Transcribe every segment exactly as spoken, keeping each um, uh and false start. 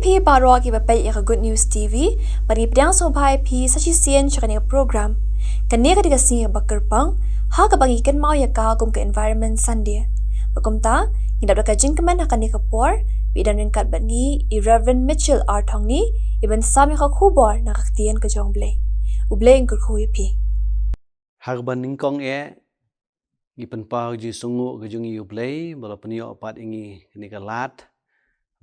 Phi baroh kiba peit ïa ka Good News T V, bad ngi pdiang sngewbha ïa phi sa shisien sha kane ka program. Kane ka dei ka sngi kaba kyrpang, ha kaba ngi kynmaw ïa ka kum ka Environment Sunday. Bad kumta, ngi dap da ka jingkmen ha kane ka por, ba i dang ryngkat bad ngi, i Reverend Mitchell R Thongni, i ban sam ïa ka khubor na ka ktien ka jong U Blei. U Blei un kyrkhu ïa phi. Ha kaba nyngkong eh, ngi pynpaw ka jingsngewnguh ka jong ngi ïa U Blei, ba la pynïoh pat ïa ngi kane ka lad,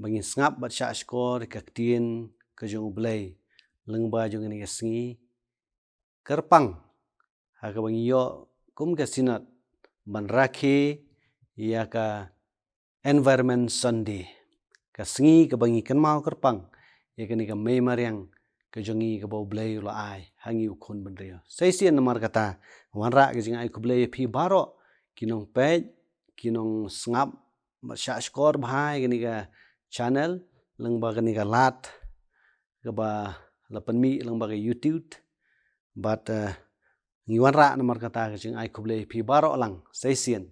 ba ngin sngap bad shahshkor ïa ka ktien ka jong U Blei, lyngba jong kane ka sngi kyrpang, ha kaba ngi ïoh kum ka Synod ban rakhe ïa ka Environment Sunday, ka sngi kaba ngi kynmaw kyrpang ïa kane ka mei mariang ka jong ngi kaba U Blei u la ai ha ngi u khun bynriew. Sa shisien namar kata, wanrah ka jingai khublei ïa phi baroh, ki nongpeit, ki nongsngap, bad shahshkor bha ïa kane ka channel, lyngba kane ka lad, kaba la pynmih lyngba ka YouTube, bad, eh, ngi wanrah namar kata ka jingai khublei ïa phi baroh lang, sa shisien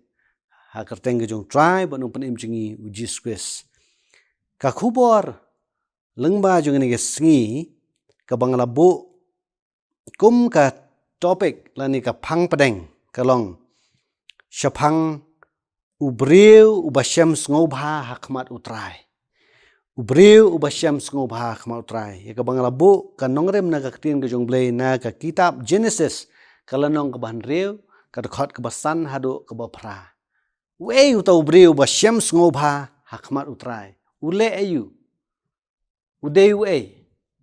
ha ka kyrteng ka jong U Trai bad Nongpynim jong ngi U Jisu Khrist. Ka khubor lyngba jong kane ka sngi, kaba nga la buh kum ka topic lane ka phang pdeng, ka long shaphang u briew uba shem sngewbha ha khmat U Trai. U briew uba shem sngewbha ha khmat U Trai. Ïa kaba nga la buh, ka nongrim na ka ktien ka jong U Blei na ka kitab Genesis, ka lynnong kaba hynriew, ka dkhot kaba san haduh kaba phra. Uei uta u briew uba shem sngewbha ha khmat U Trai? U leh aïu? U dei uei?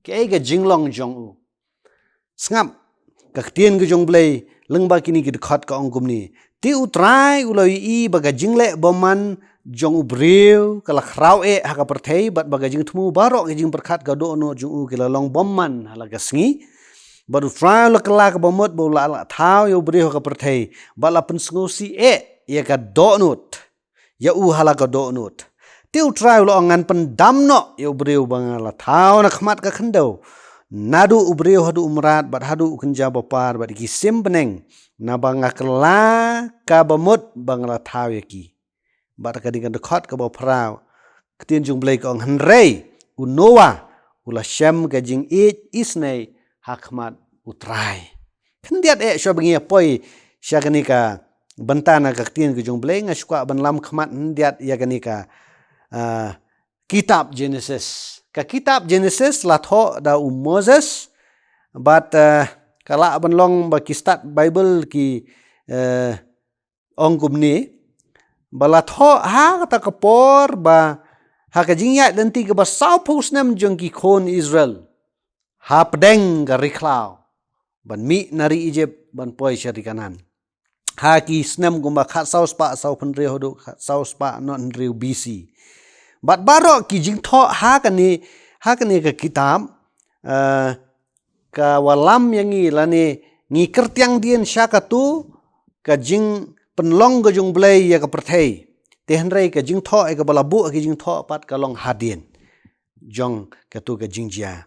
Kaei ka jinglong jong u? Sngap ka ktien ka jong U Blei lyngba kine ki dkhot, ka ong kumne: Te U Trai u la ïohi ba ka jingleh bymman jong u briew ka la khraw eh ha ka pyrthei, bad ba ka jingthmu baroh ki jingpyrkhat ka dohnud jong u ki la long bymman ha la ka sngi. Bad U Trai u la kylla ka bamut ba u la lah thaw ïa u briew ha ka pyrthei, bad la pynsngewsih eh ïa ka dohnud ïa u ha la ka dohnud. Te U Trai u la ong: Ngan pyndam noh ïa u briew ba nga la thaw na khmat ka khyndew, naduh u briew haduh u mrad, bad haduh u kynja bapar, bad ïa ki sim bneng, naba nga kylla ka bamut ba nga la thaw ïa ki. Bad ka dei ka dkhot kaba phra, ka ktien jong U Blei ka ong: Hynrei u Noah u la shem ka jingïeit isynei ha khmat U Trai. Khyndiat eh, shuwa ba ngi ïa poi sha kane ka bynta na ka ktien ka jong U Blei, nga sngewkwah ban lam khmat khyndiat ïa kane ka, ah, kitab Genesis. Ka kitab Genesis la thoh da u Moses, bad, eh, ka lah ban long ba ki stad Baibl ki, eh, ong kumne, ba la thoh ha kata ka por ba ha ka jingïaid lynti kaba sawphew snem jong ki khun Israel, hapdeng ka ri khlaw, ban mih na ri Ijipt ban poi sha ri Kanaan. Ha ki snem kumba khatsaw spah sawphew hynriew haduh khatsaw spah nod hynriew B C. Bad baroh ki jingthoh ha kane, ha kane ka kitab, eh, ka wallam ïa ngi lane ngi kyrtiang dien sha katu ka jingpynlong ka jong U Blei ïa ka pyrthei. Te hynrei ka jingthoh ïa kaba la buh ha ki jingthoh pat ka long hadien jong katu ka jingjia.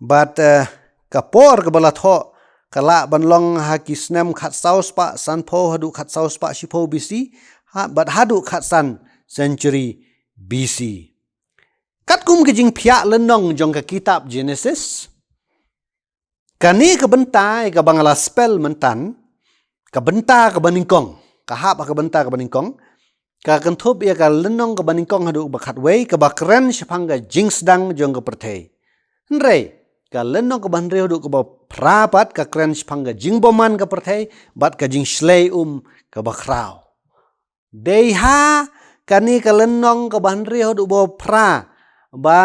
Bad, eh, ka por kaba la thoh ka lah ban long ha ki snem khatsaw spah sanphew haduh khatsaw spah shiphew B C, ha, bad haduh khatsan century B C. Katkum ka jingphiah lynnong jong ka kitab Genesis, kane ka bynta ïa kaba nga la spell mynta, ka bynta kaba nyngkong, ka hap ha ka bynta kaba nyngkong, ka kynthup ïa ka lynnong kaba nyngkong haduh ba khatwei, kaba kren shaphang ka jingsdang jong ka pyrthei. Hynrei ka lynnong kaba hynriew haduh kaba phra pat ka kren shaphang ka jingbymman ka pyrthei bad ka jingshlei um kaba khraw. Dei ha kane ka lynnong kaba hynriew haduh ba phra ba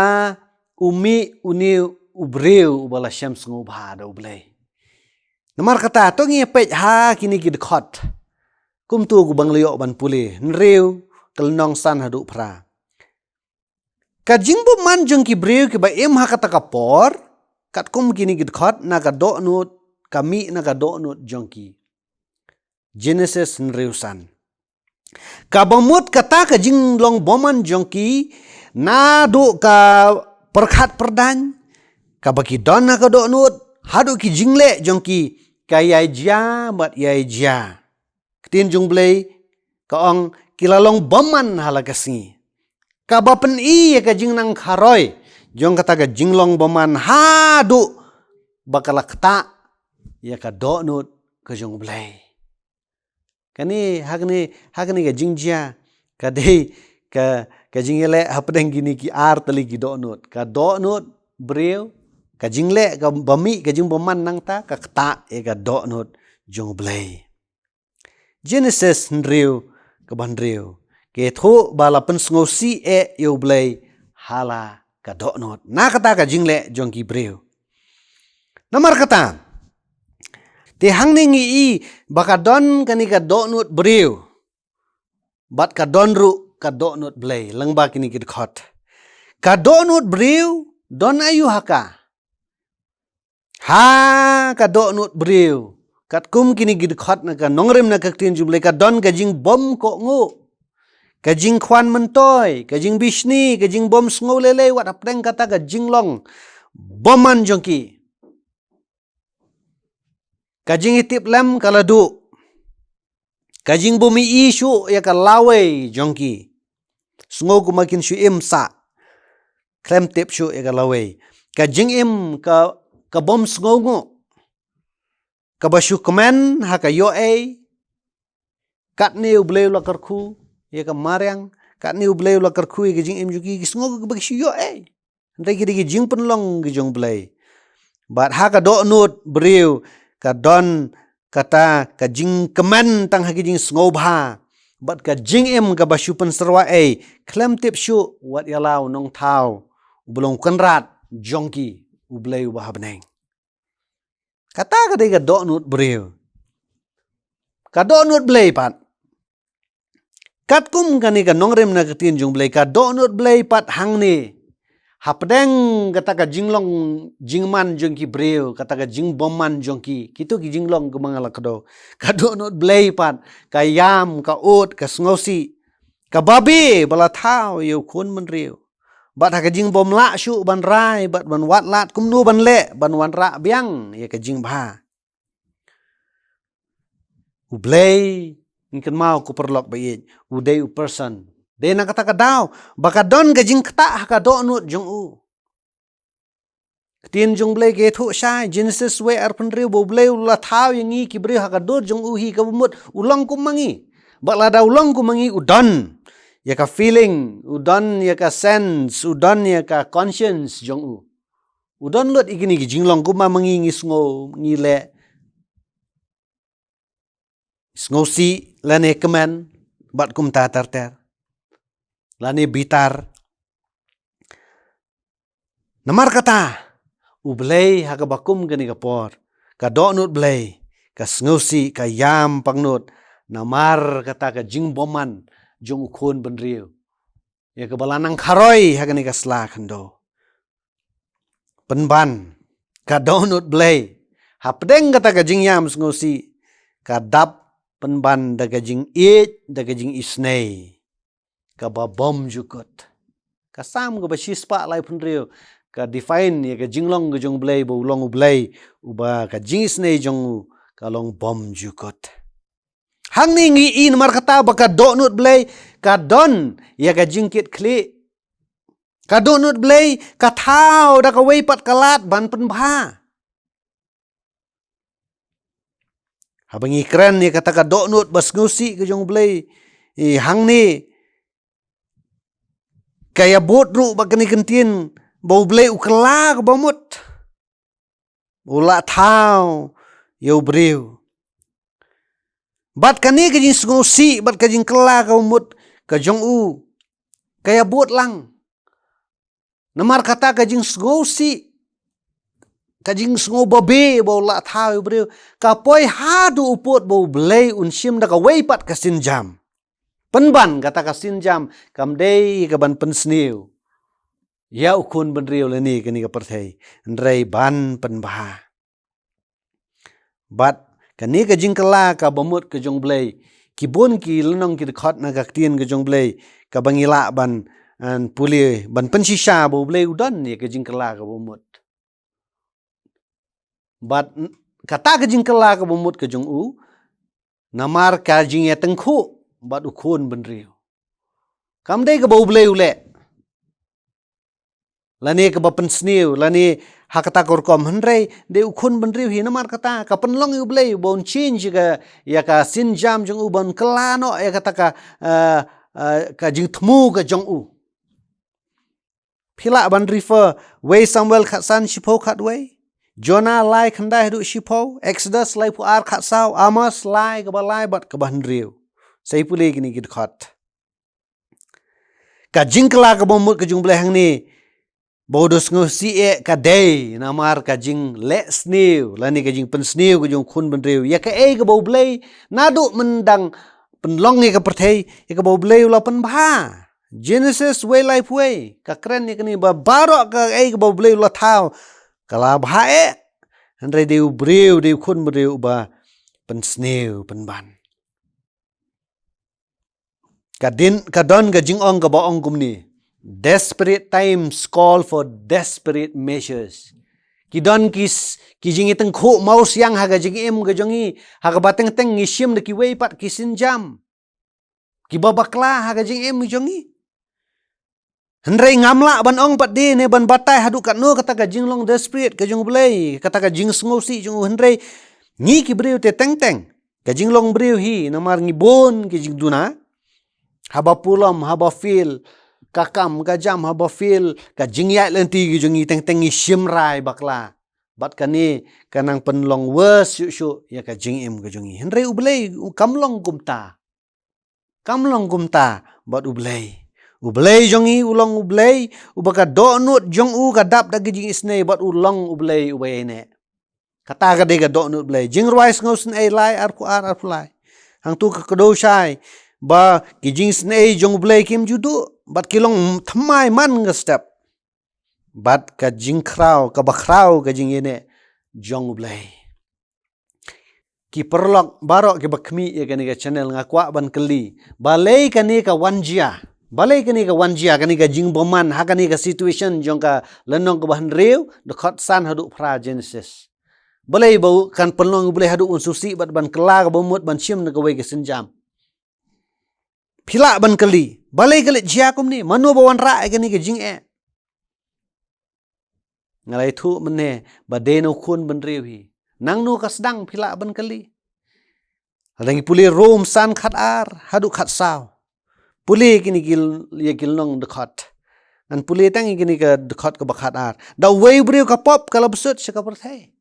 u mih une u briew uba la shem sngewbha da U Blei. Namar kata, to ngin ïa peit ha kine ki dkhot, kumta kumba nga la ïoh ban pule, hynriew ka lynnong san haduh phra. Ka jingbymman jong ki briew kiba im ha kata ka por, katkum kine ki dkhot, na ka dohnud, ka mih na ka dohnud jong ki. Genesis hynriew san. Kaba mut kata ka jinglong bymman jong ki, naduh ka pyrkhat pyrdaiñ kaba ki don ha ka dohnud, haduh ki jingleh jong ki, ka ïai jia bad ïai jia. Ktien jong U Blei ka ong, ki la long bymman ha la ka sngi. Kaba pyni ïa ka jingnang kharoi jong kata ka jinglong bymman haduh ba ka la ktah ïa ka dohnud ka jong U Blei. Kane, ha kane, ha kane ka jingjia ka dei ka, ka jingïaleh hapdeng kine ki ar tylli ki dohnud. Ka dohnud briew, ka jingleh kaba mih, ka jingbymman nangta, ka ktah ïa ka dohnud jong U Blei. Genesis hynriew, kaba hynriew. Ka ïathuh ba la pynsngewsih eh ïa U Blei ha la ka dohnud. Na kata ka jingleh jong ki briew. Namar kata, te hangne ngi i ba ka don kane ka dohnud briew, bad ka don ruh ka dohnud Blei, lyngba kine ki dkhot. Ka dohnud briew, don aïu ha ka? Ha ka dohnud briew, katkum kine ki dkhot na ka nongrim na ka ktien jong U Blei, ka don ka jingbymkohnguh, ka jingkhwan myntoi, ka jingbishni, ka jingbymsngew lei lei, wat hapdeng kata ka jinglong bymman jong ki. Ka jingïatiplem ka la duh. Ka jingbym ïohi shuh ïa ka lawei jong ki. Sngew kumba kin shu im sah. Khlem tip shuh ïa ka lawei. Ka jingim ka, ka bym sngewnguh. Kaba shu kmen ha ka ïoh ei. Katne U Blei u la kyrkhu ïa ka mariang. Katne U Blei u la kyrkhu ïa ka jingim jong ki, ki sngew kaba ki shu ïoh ei. Hynrei ki dei ki jingpynlong ki jong U Blei. Bad ha ka dohnud briew ka don kata ka jingkmen tang ha ki jingsngewbha. Bad ka jingim kaba shu pynsyrwa ei, khlem tip shuh wat ïa la u nongthaw, u ba long kynrad jong ki, U Blei uba ha bneng. Kata ka dei ka dohnud briew. Ka dohnud Blei pat. Katkum kane ka nongrim na ka ktien jong U Blei, ka dohnud Blei pat hangne. Hapdeng kata ka jinglong jingman jong ki briew, kata ka jingbymman jong ki. Kito ki jinglong kumba nga la kdew. Ka dohnud Blei pat, ka ïam, ka ud, ka sngewsih. Ka babe, ba la thaw, ïa u khun bynriew. Bad ha ka jingbymlah shuh ban rai, bad ban wad lad, kumno ban leh, ban wanrah biang, ïa ka jingbha. U Blei, ngi kynmaw ko paralok ba ïeit, u dei u person. Dei na kata ka daw, ba ka don ka jingktah ha ka dohnud jong u. Ktien jong U Blei ka ïathuh shai, Genesis wei arphew hynriew, ba U Blei u la thaw ïa ngi ki briew ha ka dur jong u hi kaba mut, u long kum ma ngi. Bad lada u long kum ma ngi u don ïa ka feeling, u don ïa ka sense, u don ïa ka conscience jong u. U don lut ïa kine ki jinglong kumba ma ngi ngi sngew, ngi leh. Sngewsih, lane kmen, bad kumta ter ter. Lane bitar. Namar kata, U Blei ha kaba kum kane ka por, ka dohnud Blei, ka sngewsih, ka ïam pangnud, namar kata ka jingbymman jong u khun bynriew. Ïa kaba la nang kharoi ha kane ka sla khyndew. Pynban, ka dohnud Blei. Hapdeng kata ka jingïam sngewsih, ka dap pynban da ka jingïeit, da ka jingisynei. Kaba bymjukut. Ka Salm kaba shispah laiphew hynriew, ka define ïa ka jinglong ka jong U Blei, ba u long U Blei, uba ka jingisynei jong u, ka long bymjukut. Hangne ngi i namar kata ba ka dohnud Blei, ka don ïa ka jingkitkhlieh. Ka dohnud Blei, ka thaw da kawei pat ka lad ban pynbha. Haba ngi kren ïa kata ka dohnud ba sngewsih ka jong U Blei, i hangne, ka ïabud ruh bad kane ka ktien, ba U Blei u kylla kaba mut. U la thaw ïa u briew. Bad kane ka jingsngewsih, bad ka jingkylla kaba mut ka jong u, ka ïabud lang. Namar kata ka jingsngewsih, ka jingsngew babe ba u la thaw ïa u briew, ka poi haduh u pud ba U Blei un shim da kawei pat ka sienjam. Pynban kata ka sienjam, kam dei ka ban pynsniew ïa u khun bynriew lane kane ka pyrthei. Hynrei ban pynbha. Bad kane ka jingkylla kaba mut ka jong U Blei. Ki bun ki lynnong ki dkhot na ka ktien ka jong U Blei. Kaba ngi lah ban, eh, pule, ban pynshisha ba U Blei u don ïa ka jingkylla kaba mut. Bad n-, kata ka jingkylla kaba mut ka jong u, namar ka jingïatyngkhuh bad u khun bynriew. Kam dei kaba U Blei u leh. lane kaba pynsniew, lane ha kata ka rukom. Hynrei dei u khun bynriew hi, namar kata ka pynlong ïa u Blei ba un change ka, ïa ka sienjam jong u, ba un kylla noh ïa kata ka, eh, eh, ka jingthmu ka jong u. Phi lah ban refer Wei Samuel khatsan shiphew khatwei, Jonah lai khyndai haduh shiphew, Exodus laiphew ar khatsaw, Amos lai kaba lai bad kaba hynriew. Sa ïa pule kine ki dkhot. Ka jingkylla kaba mut ka jong u Blei hangne, ba u da sngewsih eh, ka dei namar ka jingleh sniew lane ka jingpynsniew ka jong u khun bynriew ïa kaei kaba u Blei, naduh myndang pynlong ïa ka pyrthei, ïa kaba u Blei u la pynbha. Genesis wei laiphew wei, ka kren ïa kane ba baroh kaei kaba u Blei u la thaw, ka la bha eh. Hynrei dei u briew, dei u khun bynriew uba pynsniew pynban. Ka din, ka don ka jingong kaba ong kumne: Desperate times call for desperate measures. Ki don ki s-, ki jingïatyngkhuh mawsiang ha ka jingim ka jong ngi, ha kaba teng teng ngi shim da kiwei pat ki sienjam kiba bakla ha ka jingim ka jong ngi. Hynrei ngam lah ban ong pat de ne ban batai haduh katno kata ka jinglong desperate ka jong u Blei, kata ka jingsngewsih jong u, hynrei ngi ki briew te teng teng, ka jinglong briew hi, namar ngi bun ki jingduna. Haba pulom, haba fail ka kam ka jam, haba fail ka jingïaid lynti ka jong ngi, teng teng ngi shim rai bakla. Bad kane ka nang pynlong worse shuh shuh ïa ka jingim ka jong ngi. Hynrei u Blei u kam long kumta. Kam long kumta bad u Blei. U Blei jong ngi u long u Blei uba ka dohnud jong u ka dap da ka jingisynei, bad u long u Blei uba ïaineh. Kata ka dei ka dohnud Blei. Jingrwai Sngewsynei lai, arphew ar, arphew lai. Hangtu ka kdew shai ba ki jingisynei jong u Blei kim ju duh bad ki long thymmai man ka step. Bad ka jingkhraw, kaba khraw ka jingïaineh jong u Blei. Ki paralok baroh kiba khmih ïa kane ka channel, nga kwah ban kylli, balei kane ka wan jia? Balei kane ka wan jia, kane ka jingbymman ha kane ka situation jong ka lynnong kaba hynriew, dkhot san haduh phra Genesis? Balei ba u kan pynlong u Blei haduh un sngewsih bad ban kylla kaba mut ban shim na kawei ka sienjam? Phi lah ban kylli, balei ka leit jia kumne? Mano ba wanrah ïa kane ka jingeh? Nga la ïathuh mynne ba dei na u khun bynriew hi. Nangno ka sdang, phi lah ban kylli. Lada ngi pule Rom san khatar haduh khatsaw. Pule kine ki l-, ïa ki lynnong dkhot. Ngan pule tang ïa kine ka dkhot kaba khatar. Da uwei u briew ka pop ka la bsut sha ka pyrthei.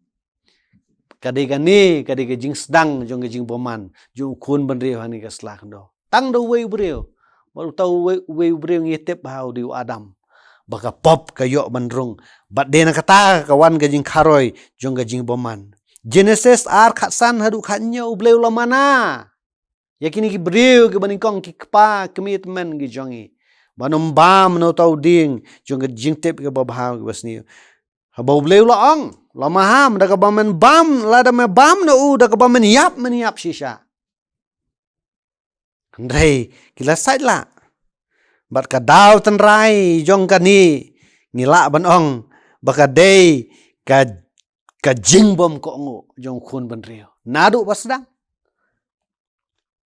Ka dei kane, ka dei ka jingsdang jong ka jingbymman jong u khun bynriew ha kane ka sla khyndew. Tang da uwei u briew. Bad uta uwei, uwei u briew ngi tip ba u dei u Adam. Ba ka pop ka ïoh ban rung. Bad dei na kata ka wan ka jingkharoi jong ka jingbymman. Genesis ar khatsan haduh khathynñiew, u Blei u la mana ïa kine ki briew kiba nyngkong, ki kpa kmie tymmen ki jong ngi, ban ym bam na uta u dieng jong ka jingtip kaba bha kaba sniew. Haba u Blei u la ong, la maham, da kaba men bam, lada men bam na u, da kaba men ïap, men ïap shisha. Hynrei ki la sait lah. Bad ka daw tynrai jong kane, ngi lah ban ong ba ka dei ka, ka jingbym kohnguh jong u khun bynriew naduh ba sdang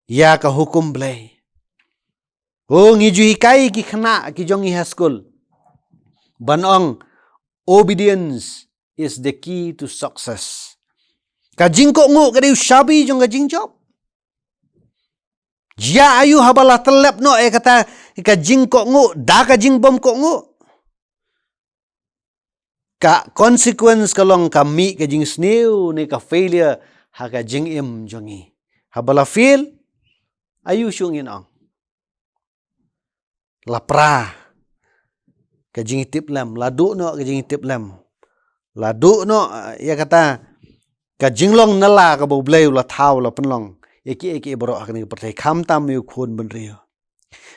ïa ka hukum Blei. O, ngi ju hikai ki khynnah ki jong ngi ha skul ban ong, obedience is the key to success. Ka jingkohnguh ka dei u shabi jong ka jingjop. Jia aïu haba la tyllep noh ïa kata ka jingkohnguh da ka jingbym kohnguh? Ka consequence ka long ka mih ka jingsniew ne ka failure ha ka jingim jong ngi. Haba la fail, aïu shuh ngin ong? La pra ka jingtiplem, la duh noh ka jingtiplem, la duh noh, eh, ïa kata ka jinglong nylla kaba u Blei u la thaw, la pynlong ïa kiei kiei baroh ha kane ka pyrthei, khamtam ïa u khun bynriew.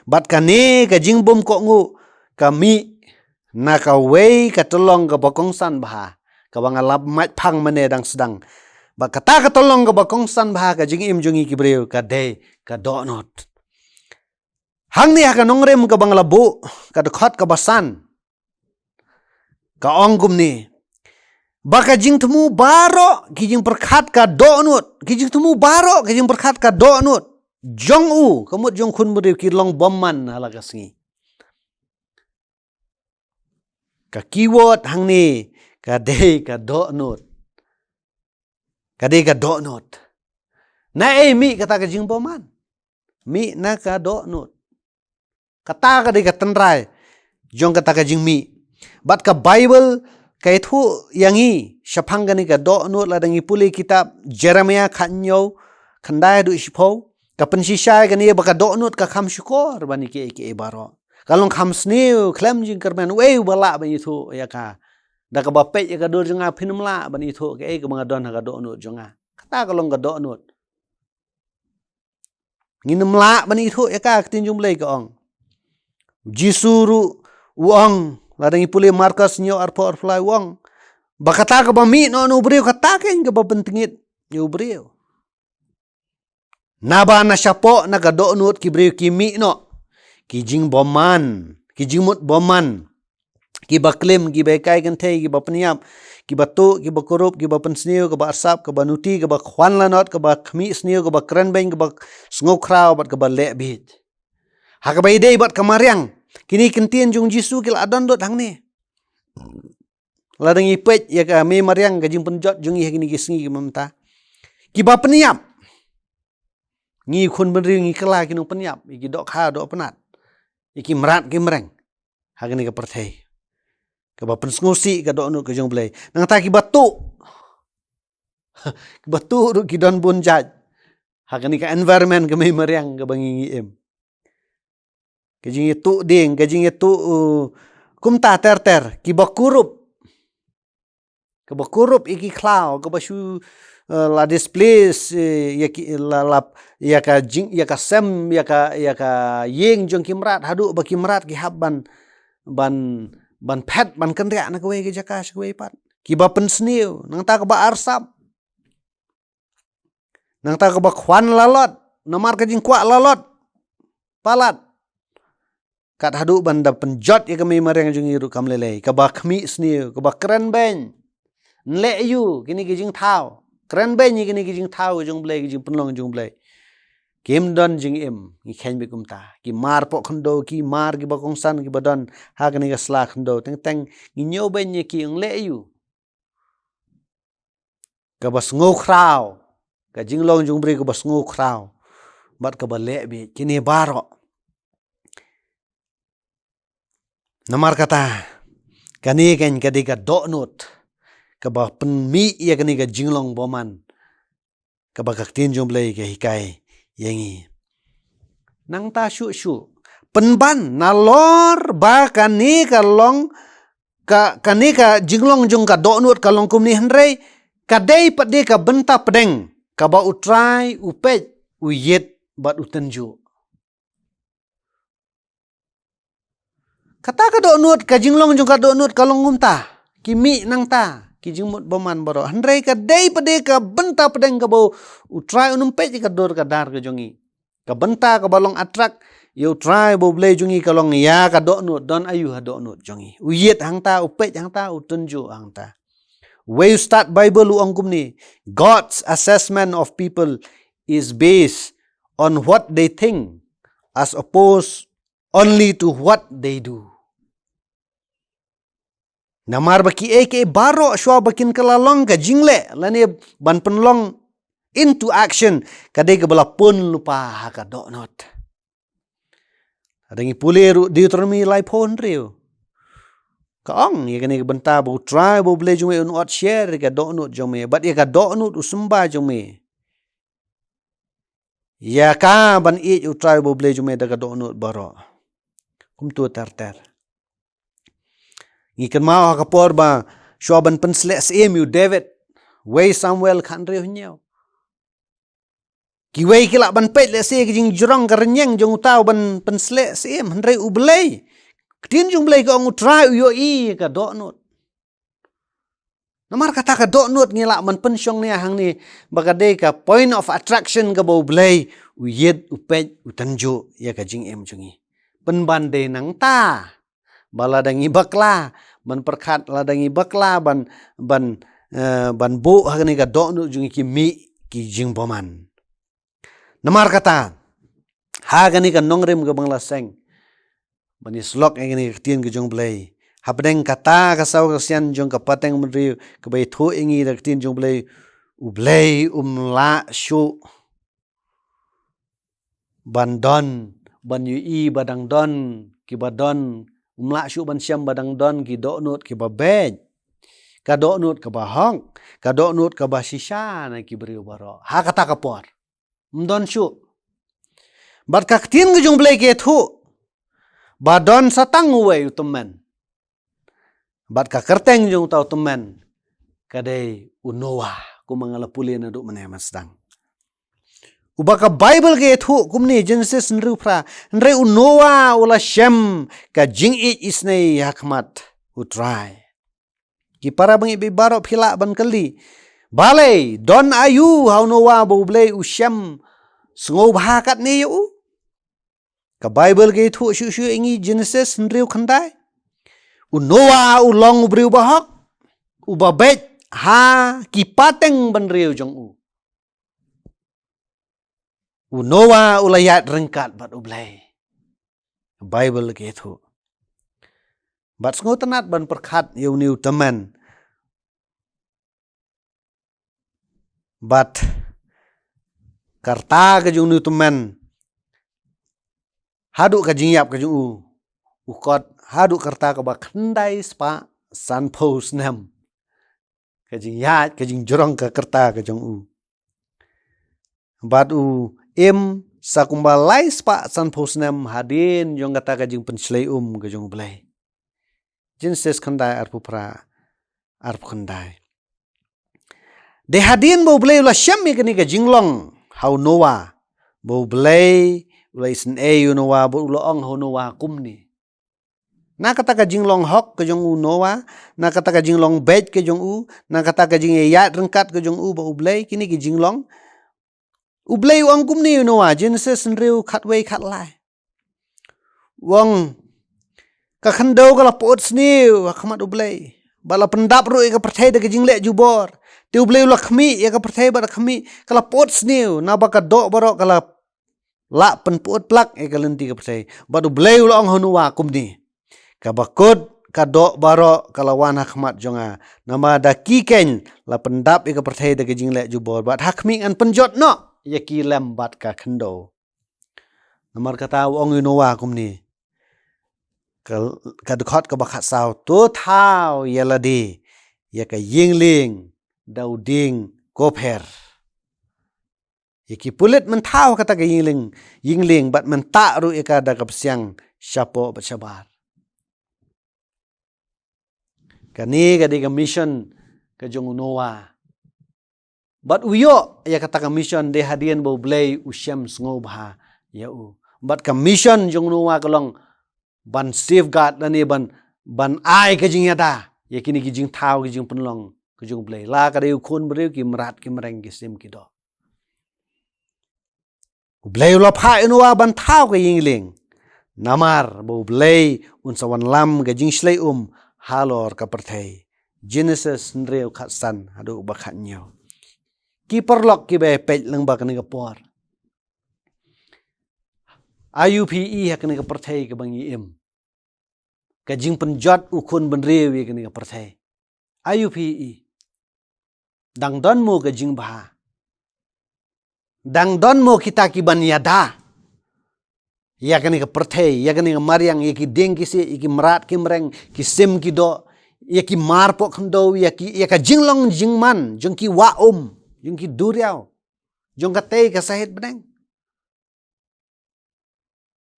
Bad kane ka jingbym kohnguh ka mih na kawei ka tyllong kaba kongsan bha, kaba nga la mait phang mynne dang sdang. Bad kata ka tyllong kaba kongsan bha ha ka jingim jong ngi ki briew ka dei ka dohnud. Hangne ha ka nongrim kaba nga la buh, ka dkhot kaba san, ka ong kumne: Ba ka jingthmu baroh ki jingpyrkhat ka dohnud, ki jingthmu baroh ki jingpyrkhat ka dohnud jong u, ka mut jong u khun bynriew, ki long bymman ha la ka sngi. Ka keyword hangne ka dei ka dohnud. Ka dei ka dohnud. Na ei mih kata ka jingbymman? Mih na ka dohnud. Kata ka dei ka tynrai jong kata ka jingmih. Bad ka Baibl ka ïathuh ïa ngi shaphang kane ka dohnud lada ngi pule kitab Jeremiah khathynñiew, khyndai haduh shiphew. Ka pynshisha ïa kane ba ka dohnud ka kham shukor ban ïa kiei kiei baroh. Ka long kham sniew khlem jingkyrmen, uei uba lah ban ithuh ïa ka? Da kaba peit ïa ka dur jong nga phin ym lah ban ithuh kaei kaba nga don ha ka dohnud jong nga. Kata ka long ka dohnud. Ngin ym lah ban ithuh ïa ka, ka ktien jong U Blei ka ong. U Jisu ruh u ong, lada ngi pule Markos hynñiew arphew arphew lai u ong ba kata kaba mih noh na u briew kata keiñ kaba pyntngit ïa u briew. Naba na shapoh na ka dohnud ki briew ki mih noh ki jingbymman, ki jingmut bymman, kiba klim, kiba hikai kynthei, kiba pynïap, kiba tuh, kiba kurup, kiba pynsniew, kaba arsap, kaba nuti, kaba khwan lanot, kaba khmih sniew, kaba kren beiñ, kaba sngewkhraw bad kaba leh bieit. Ha kaba ïadei bad ka mariang, kine ki ktien jong U Jisu ki la don lut hangne. Lada ngi peit ïa ka mei mariang, ka jingpynjot jong ngi ha kine ki sngi ki mynta. Kiba pynïap. Ngi khun bynriew ngi kylla ki nongpynïap, ïa ki dohkha dohpnat, ïa ki mrad ki mreng ha kane ka pyrthei. Kaba pynsngewsih ka dohnud ka jong U Blei. Nangta kiba tuh. Kiba tuh ruh ki don bun jait ha kane ka environment ka mei mariang kaba ngi ngi im. Ka jingïatuh dieng, ka jingïatuh, uh, kumta ter ter, kiba kurup. Kaba kurup ïa ki khlaw, kaba shu, uh, la displace, eh, ïa ki, la, la, ïa ka jing, ïa ka sem, ïa ka, ïa ka ïing jong ki mrad, haduh ba ki mrad ki hap ban, ban, ban phet, ban kynriah na kawei ka jaka sha kawei pat. Kiba pynsniew, nangta kaba arsap. Nangta kaba khwan lalot, namar ka jingkwah lalot palat. Kat haduh ban da pynjot ïa ka mei mariang jong ngi ruh kam lei lei, kaba khmih sniew, kaba kren beiñ. Nleh ïa u kine ki jingthaw. Kren beiñ ïa kine ki jingthaw jong U Blei, ki jingpynlong jong U Blei. Kim don jingim, ngi kheiñ beit kumta. Ki mar poh khyndew, ki mar kiba kongsan kiba don ha kane ka sla khyndew. Teng teng ngi ñiew beiñ ïa ki, nleh ïa u. Kaba sngewkhraw, ka jinglong jong u briew kaba sngewkhraw bad kaba leh bieit, kine baroh. Namar kata, kane kan ka dei ka dohnud kaba pynmih ïa kane ka jinglong bymman kaba ka ktien jong U Blei ka hikai ïa ngi. Nangta shuh shuh, pynban nalor ba kane ka long ka, kane ka jinglong jong ka dohnud ka long kumne, hynrei ka dei pat de ka bynta pdeng kaba U Trai u peit, u ïit bad u tynjuh. Kata ka dohnud, ka jinglong jong ka dohnud ka long kumta. Ki mih nangta ki jingmut bymman baroh, hynrei ka dei pat de ka bynta pdeng kaba U Trai un ym peit ïa ka dur ka dar ka jong ngi. Ka bynta kaba long attract ïa U Trai ba U Blei jong ngi ka long ïa ka dohnud, don aïu ha dohnud jong ngi. U ïit hangta, u peit hangta, u tynjuh hangta. Uwei u stad Baibl u ong kumne, God's assessment of people is based on what they think as opposed only to what they do. Namar ba kiei kiei baroh shuwa ba kin kylla long ka jingleh lane ban pynlong into action, ka dei kaba la pun lypa ha ka dohnud. Lada ngi pule ruh Deuteronomy laiphew hynriew, ka ong ïa kane ka bynta ba U Trai ba U Blei jong me un ot sher ïa ka dohnud jong me bad ïa ka dohnud u symbai jong me. Ïa ka ban ïeit U Trai ba U Blei jong me da ka dohnud baroh. Kumta ter ter. Ngi kynmaw ha ka por ba shuwa ban pynsleh syiem ïa u David, Wei Samuel khathynriew hynñiew. Kiwei ki lah ban peit lehse ka jingjrong ka rynïeng jong uta u ban pynsleh syiem, hynrei U Blei, ka ktien jong U Blei ka ong U Trai u ïohi ïa ka dohnud. Namar kata ka dohnud ngi lah ban pynshong nia hangne ba ka dei ka point of attraction kaba U Blei u ïit, u peit, u tynjuh ïa ka jingim jong ngi. Pynban dei nangta ba lada ngi bakla ban pyrkhat, lada ngi bakla ban, ban, eh, ban buh ha kane ka dohnud jong ngi, ki mih ki jingbymman. Namar kata, ha kane ka nongrim kaba nga la seng ban ïasyllok ïa kane ka ktien ka jong U Blei, Hapdeng kata ka saw ka sian jong ka pateng bynriew kaba ïathuh ïa ngi da ka ktien jong U Blei, U Blei um lah shuh ban don, ban ïohi ba dang don kiba don, um lah shuh ban shem ba dang don ki dohnud kiba beit, ka dohnud kaba hok, ka dohnud kaba shisha na ki briew baroh. Ha kata ka por. Ym don shuh. Bad ka ktien ka jong U Blei ka ïathuh ba don sa tang uwei u tymmen. Bad ka kyrteng jong uta u tymmen ka dei u Noah, kumba nga la pule naduh mynne mynstep. Uba ka Baibl ka ïathuh kumne, Genesis hynriew phra, hynrei u Noah u la shem ka jingïeit isynei ha khmat U Trai. Ki para bangeit baroh, phi lah ban kylli, balei, don aïu ha u Noah ba U Blei u shem sngewbha katne ïa u? Ka Baibl ka ïathuh shuh shuh ïa ngi, Genesis hynriew khyndai. U Noah u long u briew ba hok, uba beit ha ki pateng bynriew jong u. U Noah u la ïaid ryngkat bad U Blei. Baibl ka ïathuh. Bad sngewtynnat ban pyrkhat ïa une u tymmen. Bad ka rta ka jong une u tymmen, haduh ka jingïap ka jong u, u kot, haduh ka rta kaba khyndai spah sanphew snem. Ka jingïaid, ka jingjrong ka rta ka jong u. Bad u im sa kumba lai spah sanphew snem hadien jong kata ka jingpynshlei um ka jong U Blei. Genesis khyndai, arphew phra, arphew khyndai. Dei hadien ba U Blei u la shem ïa kane ka jinglong ha u Noah, ba U Blei u la isynei ïa u Noah, ba u la ong ha u Noah kumne. Na kata ka jinglong hok ka jong u Noah, na kata ka jinglong beit ka jong u, na kata ka jingïaid ryngkat ka jong u bad U Blei, kine ki jinglong. U Blei u ong kumne ïa u Noah, Genesis hynriew khatwei khatlai. U ong, ka khyndew ka la pyut sniew ha khmat U Blei, bad la pyndap ruh ïa ka pyrthei da ka jingleh jubor. Te U Blei u la khmih ïa ka pyrthei bad ka khmih, ka la pyut sniew, naba ka doh baroh ka la lah pynpyut plak ïa ka lynti ka pyrthei. Bad U Blei u la ong ha u Noah kumne, kaba kut ka doh baroh ka la wan ha khmat jong nga, namar da ki keiñ la pyndap ïa ka pyrthei da ka jingleh jubor, bad ha khmih ngan pynjot noh ïa ki lem bad ka khyndew. Namar kata u ong ïa u Noah kumne, ka, ka dkhot kaba khatsaw, to thaw ïa lade ïa ka ïing lieng da u dieng kopher. Ïa ki pulit men thaw ha kata ka ïing lieng, ïing lieng, bad men tah ruh ïa ka da ka pyrshang shapoh bad shabar. Kane ka dei ka mission ka jong u Noah. Bad u ïoh ïa kata ka mission dei hadien ba U Blei u shem sngewbha ïa u. Bad ka mission jong u Noah ka long ban safeguard lane ban, ban ai ka jingïada ïa kine ki jingthaw, ki jingpynlong ka jong U Blei. La ka dei u khun briew, ki mrad ki mreng, ki sim ki doh. U Blei u la phah ïa u Noah ban thaw ka ïing lieng, namar ba U Blei un sa wanlam ka jingshlei um halor ka pyrthei. Genesis hynriew khatsan haduh ba khathynñiew. Ki paralok kiba peit lyngba kane ka por, aïu phi i ha kane ka pyrthei kaba ngi im? Ka jingpynjot u khun bynriew ïa kane ka pyrthei, aïu phi i? Dang don mo ka jingbha? Dang don mo kita ki ban ïada ïa kane ka pyrthei, ïa kane ka mariang, ïa ki dieng ki siej, ïa ki mrad ki mreng, ki sim ki doh, ïa ki mar poh khyndew, ïa ki, ïa ka jinglong jingman jong ki wah um, jong ki duriaw, jong katei ka sahit bneng?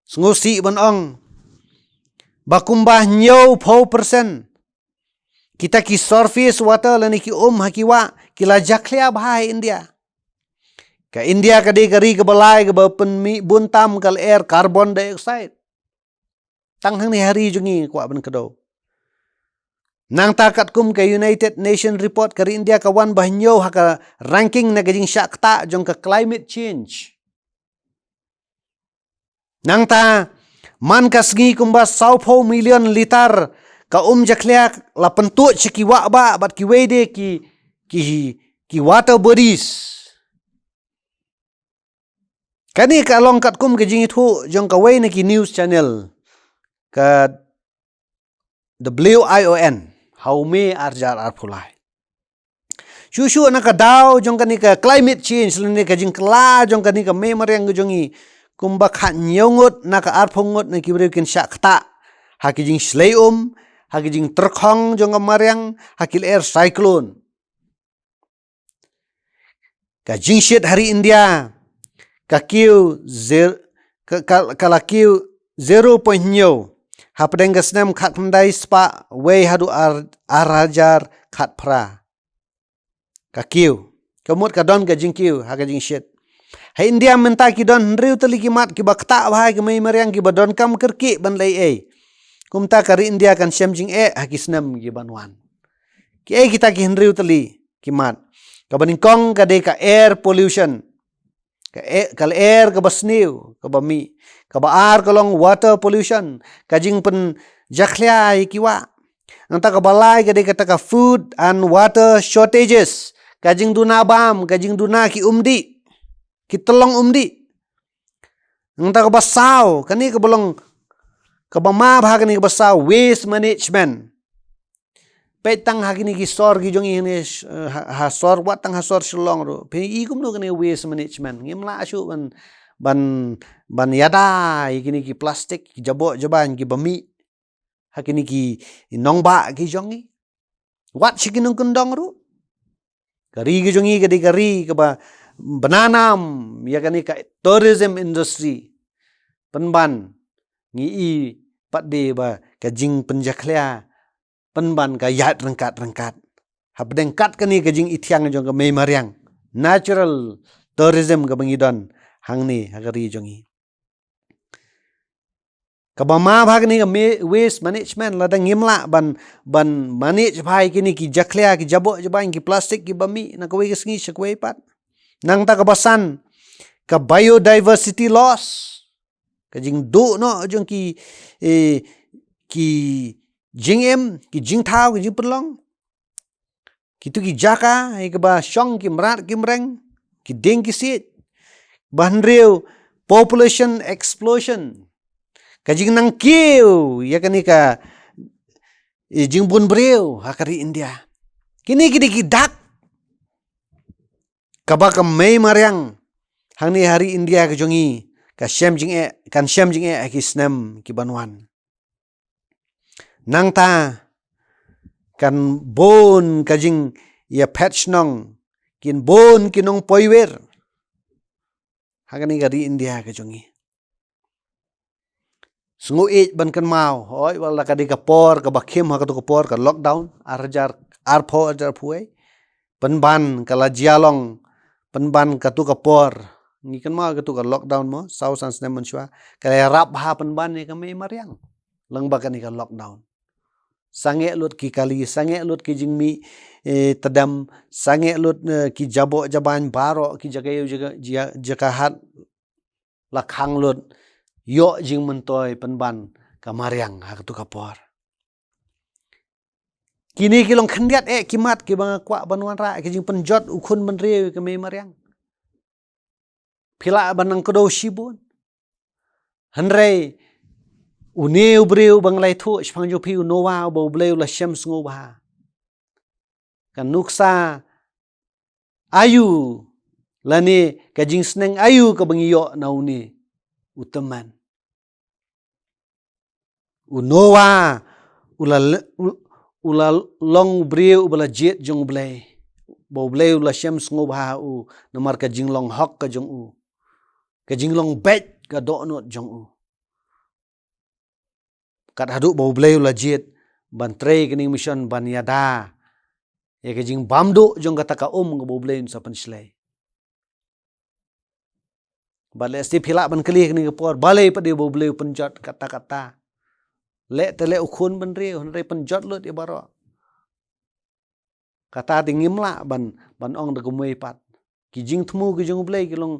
Sngewsih ban ong ba kumba hynñiewphew percent kita ki surface water lane ki um ha ki wah ki la jakhlia bha ha India. Ka India ka dei ka ri kaba lai kaba pynmih bun tam ka lyer carbon dioxide. Tang hangne ha ri jong ngi kwah ban kdew. Nangta katkum ka United Nation report, ka ri India ka wan ba hynñiew ha ka ranking na ka jingshah ktah jong ka climate change. Nangta man ka sngi kumba sawphew million litar ka um jakhlia la pyntuid sha ki wah bah bad kiwei de ki, ki, ki water bodies. Kane ka long katkum ka jingïathuh jong kawei na ki news channel, ka W I O N ha u May ar hajar arphew lai. Shuh shuh na ka daw jong kane ka climate change lane ka jingkylla jong kane ka mei mariang ka jong ngi, kumba khat hynñiew ngut na ka arphew ngut na ki briew kin shah ktah ha ki jingshlei um, ha ki jingtyrkhong jong ka mariang, ha ki lyer cyclone. Ka jingshit ha ri India ka kiew zer-, ka, ka, ka la kiew zero point hynñiew hapdeng ka snem khatkhyndai spah wei haduh ar, ar hajar khatphra. Ka kiew. Ka mut ka don ka jingkiew ha ka jingshit. Ha India mynta ki don hynriew tylli ki mat kiba ktah bha ha ka mei mariang kiba donkam kyrkieh ban leh ei. Kumta ka ri India kan shem jingeh ha ki snem kiban wan. Kiei kita ki hynriew tylli ki mat? Kaba nyngkong ka dei ka air pollution. Ka e-, ka lyer kaba sniew, kaba mih. Kaba ar ka long water pollution, ka jingpynjakhlia ïa ki wah. Nangta kaba lai ka dei kata ka food and water shortages, ka jingduna bam, ka jingduna ki umdih, ki tyllong umdih. Nangta kaba saw, kane kaba long, kaba ma bha kane kaba saw, waste management. Peit tang ha kine ki sor ki jong ngi ne, eh, ha, ha sor, wat tang ha sor Shillong ruh. Phi i kumno kane waste management. Ngim lah shuh ban, ban, ban ïada ïa kine ki plastik, ki jaboh jaban kiba mih ha kine ki nongbah ki jong ngi. Wat sha ki nongkyndong ruh. Ka ri ki jong ngi ka dei ka ri kaba bna nam ïa kane ka tourism industry. Pynban ngi i pat de ba ka jingpynjakhlia pynban ka ïaid ryngkat ryngkat. Hapdeng kat kane ka jingithiang jong ka mei mariang, natural tourism kaba ngi don hangne ha ka ri jong ngi. Kaba ma bha kane ka me-, waste management, lada ngim lah ban, ban manage bha ïa kine ki jakhlia, ki jaboh jaban, ki plastik kiba mih na kawei ka sngi sha kawei pat. Nangta kaba san, ka biodiversity loss. Ka jingduh noh jong ki, eh, ki jingim, ki jingthaw, ki jingpynlong. Kitu ki jaka, eh, kiba shong ki mrad ki mreng, ki dieng ki siej. Ba hynriew, population explosion. Ka jingnang kiew ïa kane ka, eh, jingbun briew ha ka ri India. Kine ki dei ki dak kaba ka mei mariang hangne ha ri India ka jong ngi ka shem jingeh, kan shem jingeh ha ki snem kiban wan. Nangta kan bun ka jingïaphet shnong, kin bun ki nongpoiwir ha kane ka ri India ka jong ngi. Sngewieit ban kynmaw, hooid, wat la ka dei ka por kaba khim ha katu ka por ka lockdown, ar hajar arphew, ar hajar arphew wei. Pynban ka la jia long, pynban katu ka por. Ngi kynmaw katu ka lockdown mo, saw san snem mynshuwa. Ka la ïarap bha pynban ïa ka mei mariang lyngba kane ka lockdown. Sangeh lut ki kali, sangeh lut ki jingmih, eh, tdem, sangeh lut, eh, ki jaboh jaban baroh, ki jaka ïew jaka, jaka, jaka hat. La khang lut, ïoh jingmyntoi pynban ka mariang ha katu ka por. Kine ki long khyndiat eh ki mat kiba nga kwah ban wanrah, ki jingpynjot u khun bynriew ïa ka mei mariang. Phi lah ban nang kdew shibun. Hynrei une u briew ba nga la ïathuh shaphang jong phi, u Noah, uba U Blei u la shem sngewbha. Ka nuksa aïu lane ka jingsneng aïu kaba ngi ïoh na une u tymmen? U Noah u la le-, u, u la long u briew uba la jied jong U Blei. Ba U Blei u la shem sngewbha ha u namar ka jinglong hok ka jong u, ka jinglong beit ka dohnud jong u. Kat haduh ba U Blei u la jied ban trei kane ka mission ban ïada ïa ka jingbam duh jong kata ka um kaba U Blei un sa pynshlei. Bad lehse phi lah ban kylli kane ka por, balei pat de ba U Blei u pynjot kata kata? Leh te leh u khun bynriew, hynrei pynjot lut ïa baroh. Kata te ngim lah ban, ban ong da kumwei pat. Ki jingthmu ki jong U Blei ki long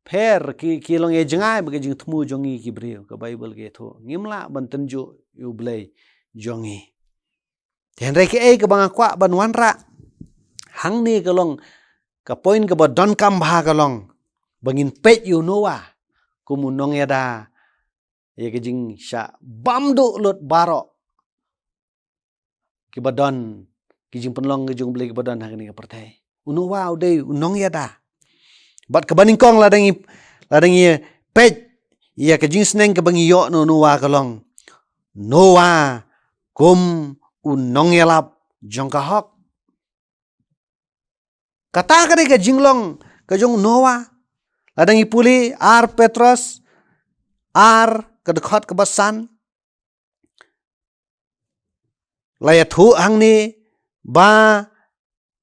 pher, ki, ki long ïa jngai bad ki jingthmu jong ngi ki briew, ka Baibl ka ïathuh. Ngim lah ban tynjuh ïa U Blei jong ngi. Te hynrei kaei kaba nga kwah ban wanrah hangne ka long ka point kaba donkam bha ka long ba ngin peit ïa u Noah kum u nongïada ïa ka jingshah bam duh lut baroh kiba don, ki jingpynlong ki jong U Blei kiba don ha kane ka pyrthei. U Noah u dei u nongïada. Bad kaba nyngkong la dang i, la dang i peit ïa ka jingsneng kaba ngi ïoh na u Noah ka long, Noah kum u nongïalap jong ka hok. Kata ka dei ka jinglong ka jong u Noah. La dang i pule ar Petros ar ka dkhot kaba san. La ïathuh hangne ba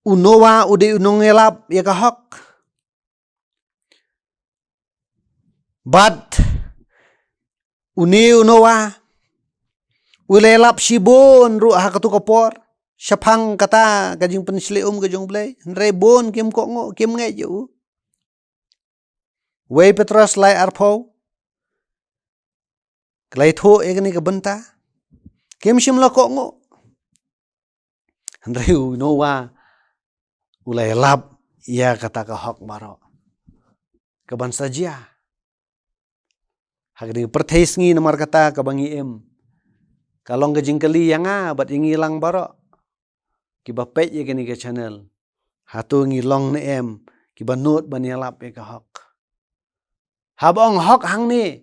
u Noah u dei u nongïalap ïa ka hok. Bad une u Noah u la ïalap shibun ruh ha katu ka por shaphang kata ka jingpynshlei um ka jong U Blei. Hynrei bun kim kohnguh, kim ngeit ïa u. Wei Petros lai arphew, ka la ïathuh ïa kane ka bynta. Kim shym la kohnguh. Hynrei u Noah u la ïalap ïa kata ka hok baroh kaban sa jia. Ha kane ka pyrthei sngi namar kata kaba ngi im, ka long ka jingkylli ïa nga bad ïa ngi lang baroh kiba peit ïa kane ka channel. Hato ngi long ne em kiba nud ban ïalap ïa ka hok? Haba ong hok hangne,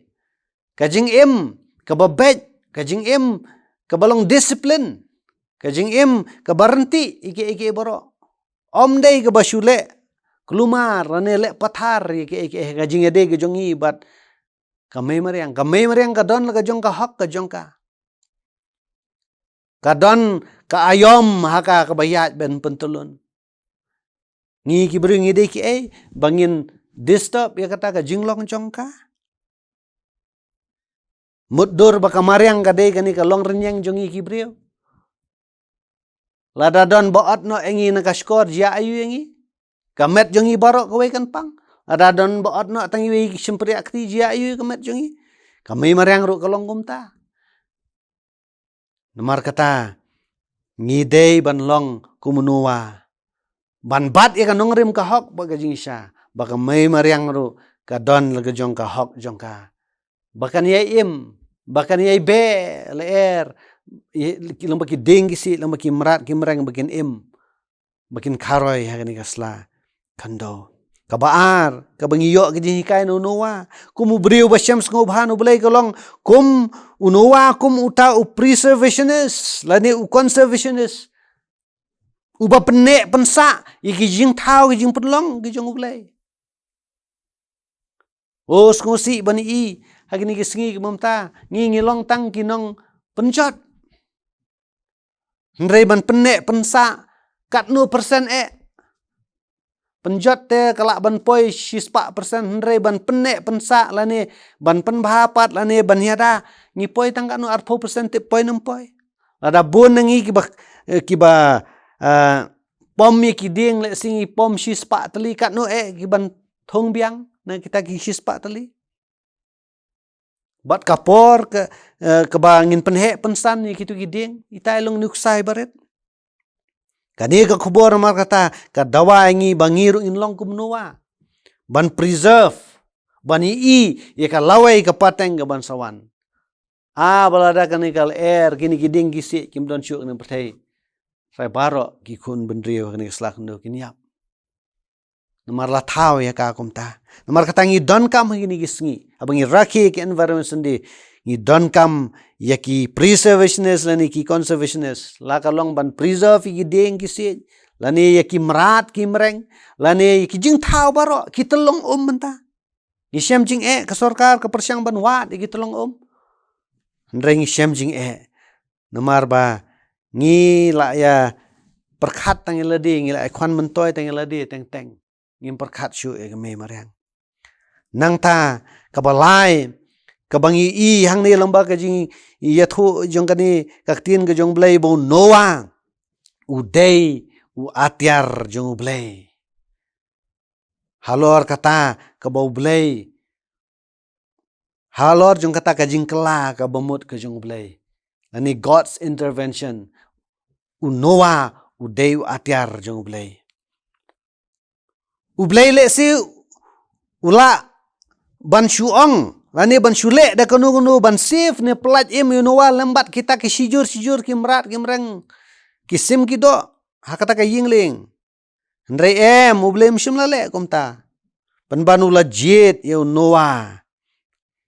ka jingim kaba beit, ka jingim kaba long disiplin, ka jingim kaba ryntih ïa kiei kiei baroh. Ym dei kaba shu leh klumar lane leh pathar ïa kiei kiei, ka jingïadei ka jong ngi bad ka mei mariang. Ka mei mariang ka don la ka jong ka hok ka jong ka. Ka don ka aïom ha ka kaba ïaid ban pyntyllun. Ngi ki briew ngi dei kiei ba ngin disturb ïa kata ka jinglong jong ka? Mutdur ba ka mariang ka dei kane ka longrynïeng jong ngi ki briew. Lada don ba ot noh ïa ngi na ka shkor, jia aïu ïa ngi? Ka met jong ngi baroh kawei kan pang. Lada don ba ot noh tang iwei ki shympriah kti, jia aïu ïa ka met jong ngi? Ka mei mariang ruh ka long kumta. Namar kata ngi dei ban long kum u Noah, ban bat ïa ka nongrim ka hok bad ka jingshisha, ba ka mei mariang ruh ka don la ka jong ka hok jong ka. Ba kan ïai im, ba kan ïai beh lyer, ïa, lyngba ki dieng ki siej, lyngba ki mrad ki mreng ba kin im, ba kin kharoi ha kane ka sla khyndew. Kaba ar, kaba ngi ïoh ka jinghikai na u Noah kum u briew ba shem sngewbha na U Blei ka long kum u Noah, kum uta u preservationist lane u conservationist, uba pynneh pynsah ïa ki jingthaw ki jingpynlong ki jong U Blei. O, sngewsih ban i ha kine ki sngi ki mynta, ngi ngi long tang ki nongpynjot. Hynrei ban pynneh pynsah katno persen eh? Pynjot te ka lah ban poi shispah persen, hynrei ban pynneh pynsah lane ban pynbha pat lane ban ïada, ngi poi tang katno, arphew persen tip poi ne ym poi? Lada bun na ngi kiba, eh, kiba, eh, pom ïa ki dieng, lehse ngi pom shispah tylli, katno eh ki ban thung biang na kita ki shispah tylli? Bad ka por ka, eh, kaba ngin pynheh pynsan ïa kitu ki dieng, itai long nuksa barit. Kane ka khubor namar kata ka dawa ïa ngi ba ngi ruh ngin long kum u Noah, ban preserve, ban i ïa ka lawei ka pateng kaban sa wan. Ah, ba lada kane ka lyer, kine ki dieng ki siej kim don shuh ha kane ka pyrthei, sa baroh ki khun bynriew ha kane ka sla khyndew kin ïap. Namar la thaw ïa ka kumta. Namar kata ngi donkam ha kine ki sngi, haba ngi rakhe ki Environment Sunday, ngi donkam ïa ki preservationist lane ki conservationist. La ka long ban preserve ïa ki dieng ki siej, lane ïa ki mrad ki mreng, lane ïa ki jingthaw baroh, ki tyllong um mynta. Ngi shem jingeh, ka sorkar ka pyrshang ban wad ïa ki tyllong um. Hynrei ngi shem jingeh namar ba ngi la ïa pyrkhat tang ïa lade, ngi la ïa khwan myntoi tang ïa lade teng teng. Ngim pyrkhat shuh ïa ka mei mariang. Nangta kaba lai, kaba ngi i hangne lyngba ka jingïathuh jong kane ka ktien ka jong U Blei, ba u Noah u dei u atiar jong U Blei. Halor kata kaba U Blei, halor jong kata ka jingkylla kaba mut ka jong U Blei, lane God's intervention, u Noah u dei u atiar jong U Blei. U Blei lehse u lah ban shu ong lane ban shu leh da kano kano ban save ne pyllait im ïa u Noah lem bad kita ki shijur shijur ki mrad ki mreng, ki sim ki doh ha kata ka ïing lieng. Hynrei em, U Blei um shym la leh kumta. Pynban u la jied ïa u Noah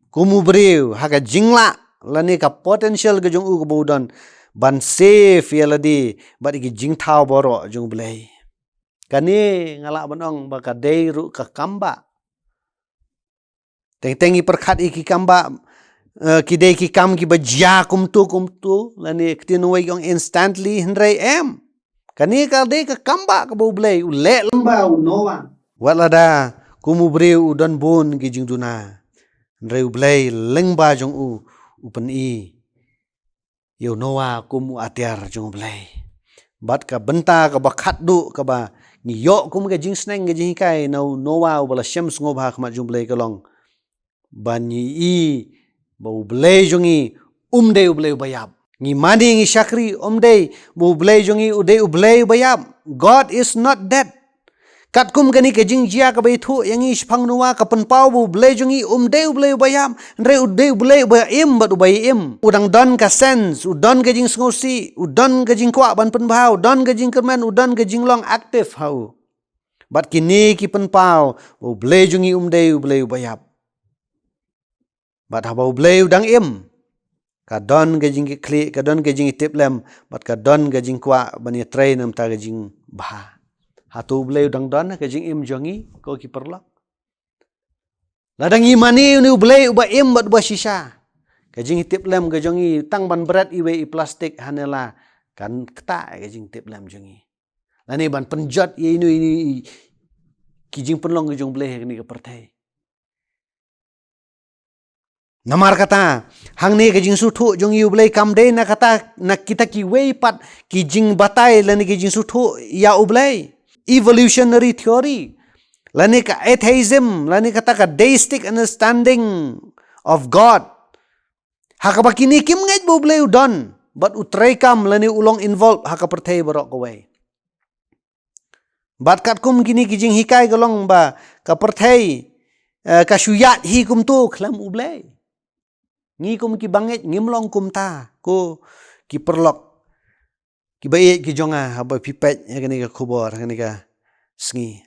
kum u briew ha ka jinglah lane ka potential ka jong u kaba u don ban save ïa lade bad ïa ki jingthaw baroh jong U Blei. Kane nga lah ban ong ba ka dei ruh ka kam ba Teng teng i pyrkhat i ki kam ba, eh, ki dei ki kam kiba jia kumtu kumtu, lane ktien wei ki ong instantly, hynrei em. Kane ka dei ka kam ba kaba U Blei u leh lyngba u Noah. Wat lada kum u briew u don bun ki jingduna, hynrei U Blei lyngba jong u u pyni ïa u Noah kum u atiar jong U Blei. Bad ka bynta kaba khatduh kaba ngi ïoh kum ka jingsneng ka jinghikai na u Noah uba la shem sngewbha ha khmat jong U Blei ka long ba ngi i ba U Blei jong ngi um dei U Blei uba ïap. Ngi mane ngi shakri um dei ba U Blei jong ngi u dei U Blei uba ïap. God is not dead. Katkum kane ka jingjia kaba ithuh ïa ngi shaphang Noah ka pynpaw ba U Blei jong ngi um dei U Blei uba ïap, hynrei u dei U Blei uba im bad uba im. U dang don ka sense, u don ka jingsngewsih, u don ka jingkwah ban pynbha, u don ka jingkyrmen, u don ka jinglong active ha u. Bad kine ki pynpaw ba U Blei jong ngi um dei U Blei uba ïap. Bad haba U Blei u dang im, ka don ka jingkitkhlieh, ka don ka jingtiplem, bad ka don ka jingkwah ban ïatrei na bynta ka jingbha. Hato U Blei u dang don ha ka jingim jong ngi, ko ki paralok? Lada ngi mane ïa une U Blei uba im bad uba shisha, ka jingtiplem ka jong ngi tang ban bret iwei i plastik hangne la kan ktah ka jingtiplem jong ngi. Lane ban pynjot ïa ino ino i ki jingpynlong ka jong U Blei ha kane ka pyrthei. Namar kata, hangne ka jingsngewthuh jong ngi U Blei kam dei na kata, na kita kiwei pat ki jingbatai lane ki jingsngewthuh ïa U Blei. Evolutionary theory, lane ka atheism, lane kata ka deistic understanding of God. Ha kaba kine kim ngeit ba U Blei u don bad u treikam lane u long involved ha ka pyrthei baroh kawei. Bad katkum kine ki jinghikai ka long ba ka pyrthei, eh, ka shu ïaid hi kumto khlem U Blei. Ngi kum ki bangeit ngim long kumta, ko ki paralok kiba ïeit ki jong nga, haba phi peit ïa kane ka khubor, kane ka sngi.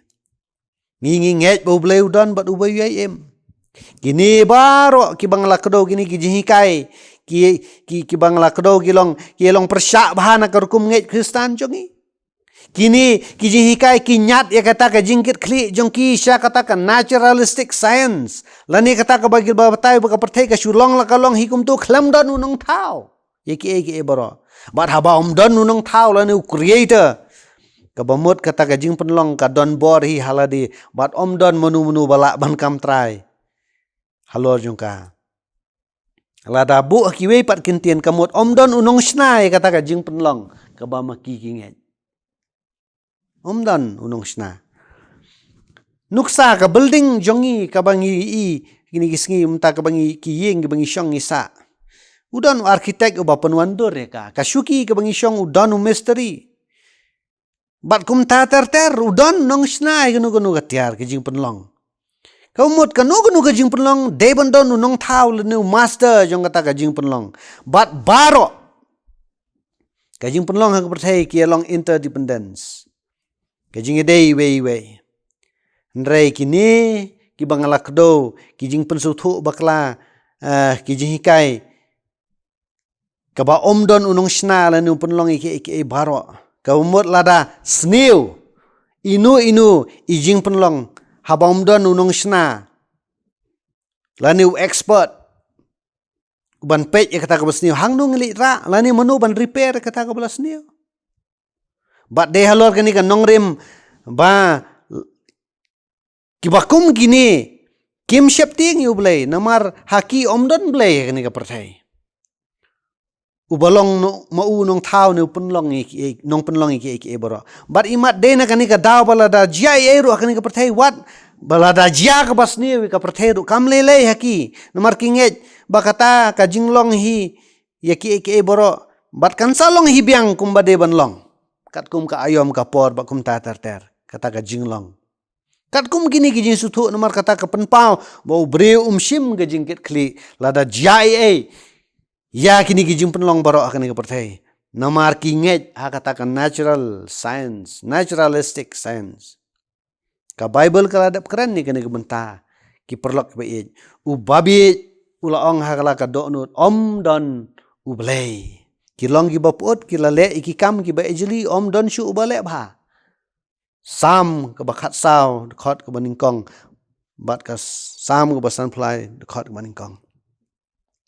Ngi ngi ngeit ba U Blei u don bad uba u ïai im. Kine baroh kiba nga la kdew, kine ki jinghikai, ki, ki, kiba nga la kdew ki long, ki long pyrshah bha na ka rukom ngeit Khristan jong ngi. Kine ki jinghikai ki ñiad ïa kata ka jingkitkhlieh jong ki sha kata ka naturalistic science. Lane kata kaba ki ba batai ba ka pyrthei ka shu long la ka long hi kumto khlem don u nongthaw ïa kiei kiei baroh. Bad haba ym don u nongthaw lane u creator, kaba mut kata ka jingpynlong ka don bor hi ha lade, bad ym don mano mano ba lah ban kam trai halor jong ka. Lada buh ha kiwei pat ki ktien ka mut ym don u nongshna ïa kata ka jingpynlong kaba ma ki ki ngeit. Ym don u nongshna. Nuksa ka building jong ngi kaba ngi i kine ki sngi mynta, kaba ngi, ki ïing kiba ngi shong ngi sah, u don u architect uba pynwandur ïa ka. Ka shuki kaba ngi shong u don u mistri. Bad kumta ter ter u don nongshna ïa kano kano ka tiar ka jingpynlong. Ka mut kano kano ka jingpynlong dei ban don u nongthaw lane u master jong kata ka jingpynlong. Bad baroh ka jingpynlong ha ka pyrthei ki long interdependence, ka jingïadei iwei iwei. Hynrei kine kiba nga la kdew, ki jingpynsngewthuh bakla, eh, ki jinghikai, kaba ym don u nongshna lane u pynlong ïa kiei kiei baroh. Kaba mut lada sniew, ino ino i jingpynlong, haba ym don u nongshna lane u expert uban peit ïa kata kaba sniew, hangno ngi leit rah, lane mano ban repair ïa kata kaba la sniew? Bad dei halor kane ka nongrim ba kiba kum kine kim sheptieng ïa U Blei, namar ha ki ym don Blei ha kane ka pyrthei uba long no, ma u nongthaw ne u pynlong ïa kiei, nongpynlong ïa kiei kiei baroh. Bad imat dei na kane ka daw ba lada jia ei ei ruh ha kane ka pyrthei, wat ba lada jia kaba sniew ïa ka pyrthei ruh kam lei lei ha ki, namar ki ngeit ba kata ka jinglong hi ïa kiei kiei baroh, bad kan sa long hi biang kumba dei ban long, katkum ka aïom ka por bad kumta ter ter, kata ka jinglong. Katkum kine ki jingsngewthuh, namar kata ka pynpaw ba u briew um shim ka jingkitkhlieh lada jia ei ei ïa kine ki jingpynlong baroh ha kane ka pyrthei. Namar ki ngeit ha kata ka natural science, naturalistic science. Ka Baibl ka la dep kren ïa kane ka bynta, ki paralok kiba ïeit. U babieit u la ong ha ka la ka dohnud, ym don U Blei. Ki long kiba pyut, ki la leh ïa ki kam kiba ïeit, ym don shuh uba leh bha. Salm kaba khatsaw, dkhot kaba nyngkong, bad ka Salm kaba sanphew lai, dkhot kaba nyngkong.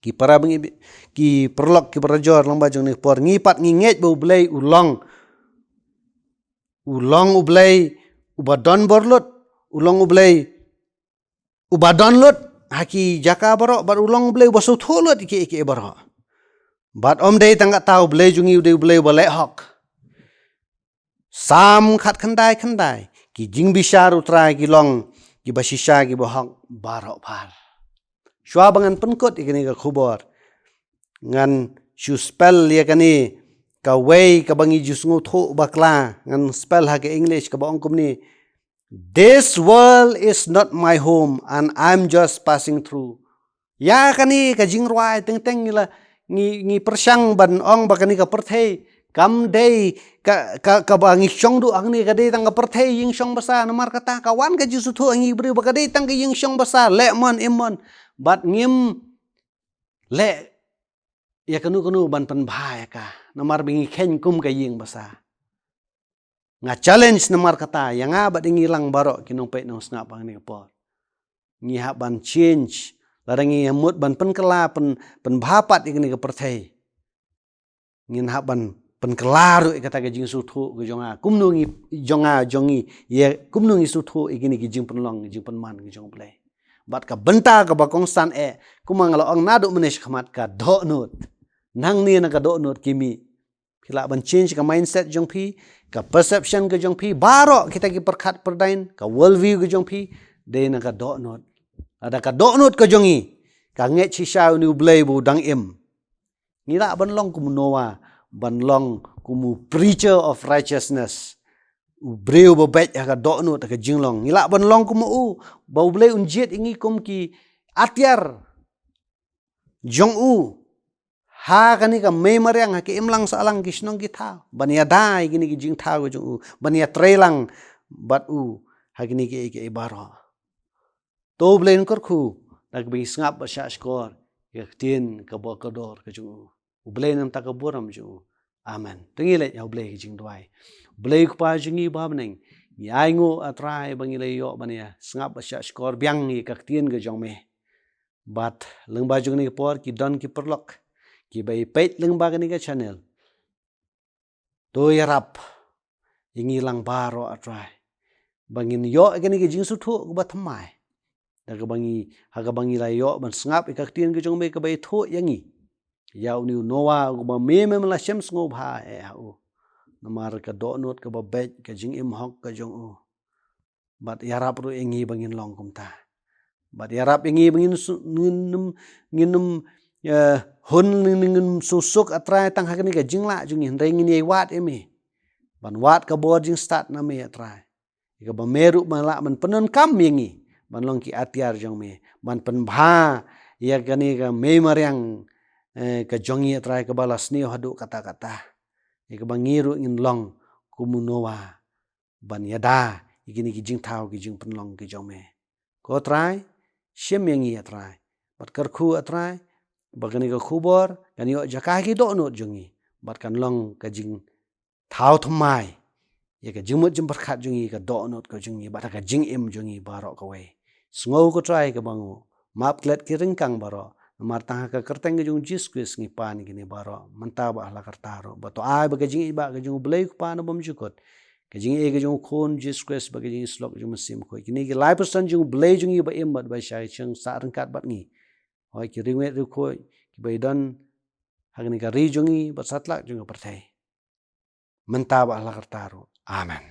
Ki para bangeit, ki paralok, ki para jor, lyngba jong kane ka por, ngi pat ngi ngeit ba U Blei u long, u long U Blei uba don bor lut, u long U Blei uba don lut ha ki jaka baroh, bad u long U Blei uba sngewthuh lut ïa ki, ïa ki baroh. Bad ym dei tang kata, U Blei jong ngi u dei U Blei uba leh hok. Salm khatkhyndai khyndai, ki jingbishar U Trai ki long kiba shisha, kiba hok baroh phar. Shuwa ba ngan pynkut ïa kane ka khubor, ngan shu spell ïa kane kawei kaba ngi ju sngewthuh bakla, ngan spell ha ka English, kaba ong kumne: "This world is not my home and I'm just passing through." Ïa kane ka jingrwai teng teng ngi la, ngi, ngi pyrshang ban ong ba kane ka pyrthei kam dei ka, ka, kaba ngi shong duh hangne, ka dei tang ka pyrthei ïing shong basa. Namar kata ka wan ka jingsngewthuh ha ngi ki briew ba ka dei tang ka ïing shong basa, leh mon im mon. Bad ngim leh ïa kano kano ban pynbha ïa ka, namar ba ngi kheiñ kum ka ïing basa. Nga challenge namar kata ïa nga bad ïa ngi lang baroh ki nongpeit nongsngap hangne ka por. Ngi hap ban change, lada ngi mut ban pynkylla, pyn, pynbha pat ïa kane ka pyrthei, ngin hap ban pynkylla ruh ïa kata ka jingsngewthuh ka jong nga, kumno ngi, jong nga, jong ngi, ïa kumno ngi sngewthuh ïa kine ki jingpynlong, ki jingpynman ki jong U Blei. Bad ka bynta kaba kongsan eh, kumba nga la ong naduh mynne shakhmat, ka dohnud. Nangne na ka dohnud ki mih. Phi lah ban change ka mindset jong phi, ka perception ka jong phi, baroh kita ki pyrkhat pyrdaiñ, ka world view ka jong phi, dei na ka dohnud. Lada ka dohnud ka jong ngi ka ngeit shisha ïa une U Blei ba u dang im, ngi lah ban long kum u Noah, ban long kum u preacher of righteousness. U briew ba beit ha ka dohnud, ha ka jinglong. Ngi lah ban long kum u, ba U Blei un jied ïa ngi kum ki atiar jong u ha kane ka mei mariang, ha ka imlang sahlang, ki shnong ki thaw, ban ïada ïa kine ki jingthaw ka jong u, ban ïatreilang bad u ha kine kiei kiei baroh. To U Blei un kyrkhu da kaba ngi sngap bad shahshkor ïa ka ktien kaba kordor ka jong u. U Blei un ïoh ïa ka burom jong u. Amen. To ngin leit ha U Blei ha ka jingduwai. U Blei U Kpa jong ngi uba ha bneng, ngi ainguh, A Trai, ba ngi la ïoh ban ïa sngap bad shahshkor biang ïa ka ktien ka jong me. Bad lyngba jong kane ka por ki don ki paralok kiba ïa peit lyngba kane ka channel. To ïarap ïa ngi lang baroh, A Trai, ba ngin ïoh ïa kane ka jingsngewthuh kaba thymmai, da kaba ngi, ha kaba ngi la ïoh ban sngap ïa ka ktien ka jong me kaba ïathuh ïa ngi ïa une u Noah, uba me, me la shem sngewbha eh ha u namar ka dohnud kaba beit, ka jingim hok ka jong u. Bad ïarap ruh ïa ngi ba ngin long kumta. Bad ïarap ïa ngi ba ngin su-, ngin ym, ngin ym, eh, hun, ngin, ngin ym suk, A Trai, tang ha kane ka jinglah jong ngi, hynrei ngin ïai wad ïa me, ban wad ka bor jingstad na me, A Trai, ïa kaba me ruh me lah ban pyndonkam ïa ngi ban long ki atiar jong me, ban pynbha ïa kane ka mei mariang, eh, ka jong ngi, A Trai, kaba la sniew haduh katta katta, ïa kaba ngi ruh ngin long kum u Noah, ban ïada ïa kine ki jingthaw, ki jingpynlong ki jong me. Ko Trai, shim ïa ngi, A Trai, bad kyrkhu, A Trai, ba kane ka khubor kan ïoh jaka ha ki dohnud jong ngi, bad kan long ka jingthaw thymmai ïa ka jingmut jingpyrkhat jong ngi, ka dohnud ka jong ngi, bad ka jingim jong ngi baroh kawei. Sngew, ko Trai, kaba nguh, map klet ki ryngkang baroh, namar tang ha ka kyrteng ka jong u Jisu Khrist ngi pan ïa kine baroh, mynta bad ha la karta ruh. Bad to ai ba ka jingïeit ba ka jong U Blei U Kpa uba bymjukut, ka jingïeit ka jong U Khun Jisu Khrist, bad ka jingïeit ka jong U Mynsiem Bakhuid, kine ki lai person jong U Blei jong ngi ba im bad ba shai shong sah ryngkat bad ngi, hooid, ki riewngeit riewkhuid kiba ïadon ha kane ka ri jong ngi bad satlak jong ka pyrthei, mynta bad ha la karta ruh. Amen.